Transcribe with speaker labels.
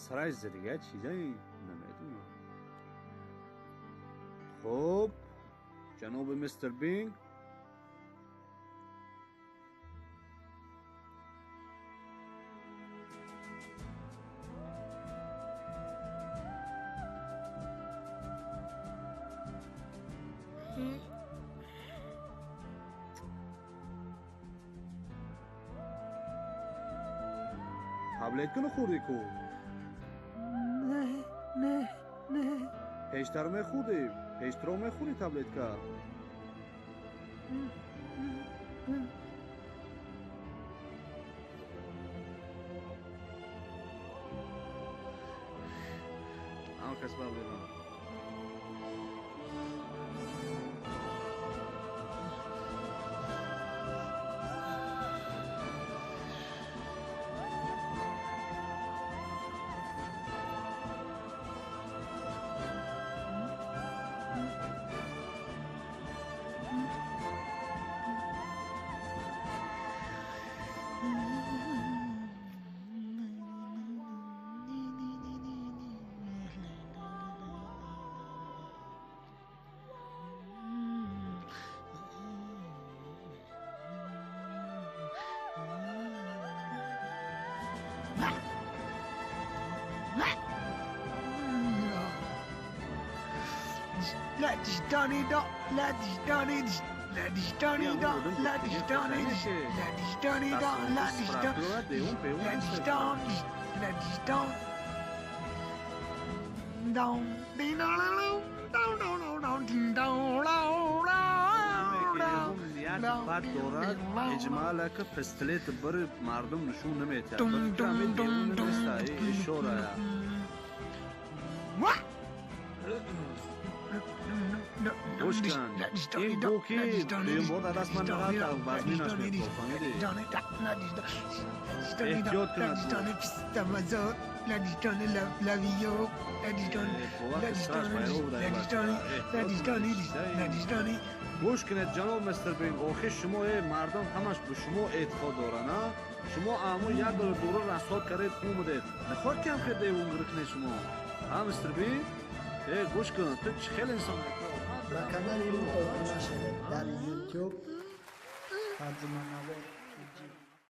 Speaker 1: Сарай задига чизай намедонам. Хуб, ҷаноби мистер Бинг. Таблетка нахӯрдӣ ку?
Speaker 2: Не, не, не.
Speaker 1: Пештар мехӯрдӣ? Пештро мехӯрӣ таблетка? Ам кас бабирам. بد دارد اجماله که پستلیت بر مردم نشون نمیتید. بفکرم دیوونه نیست اشاره. گوش کن این بوکی دویم بار در دست من نرفت وزمینش می‌خورد فهمیدی؟ احتیاط کند گوش کنید جناب مستر بینگ، آخه شما مردم همش به شما اعتقاد دارن. شما امو یک دور دورا رساد کردید اومدید نخواد که هم خیلی دیوون گرکنه شما. ها مستر بینگ؟ گوش کن تو چه خیلی انسان.
Speaker 3: Ба канали мо обуна шавед дар YouTube Тарҷуманавор.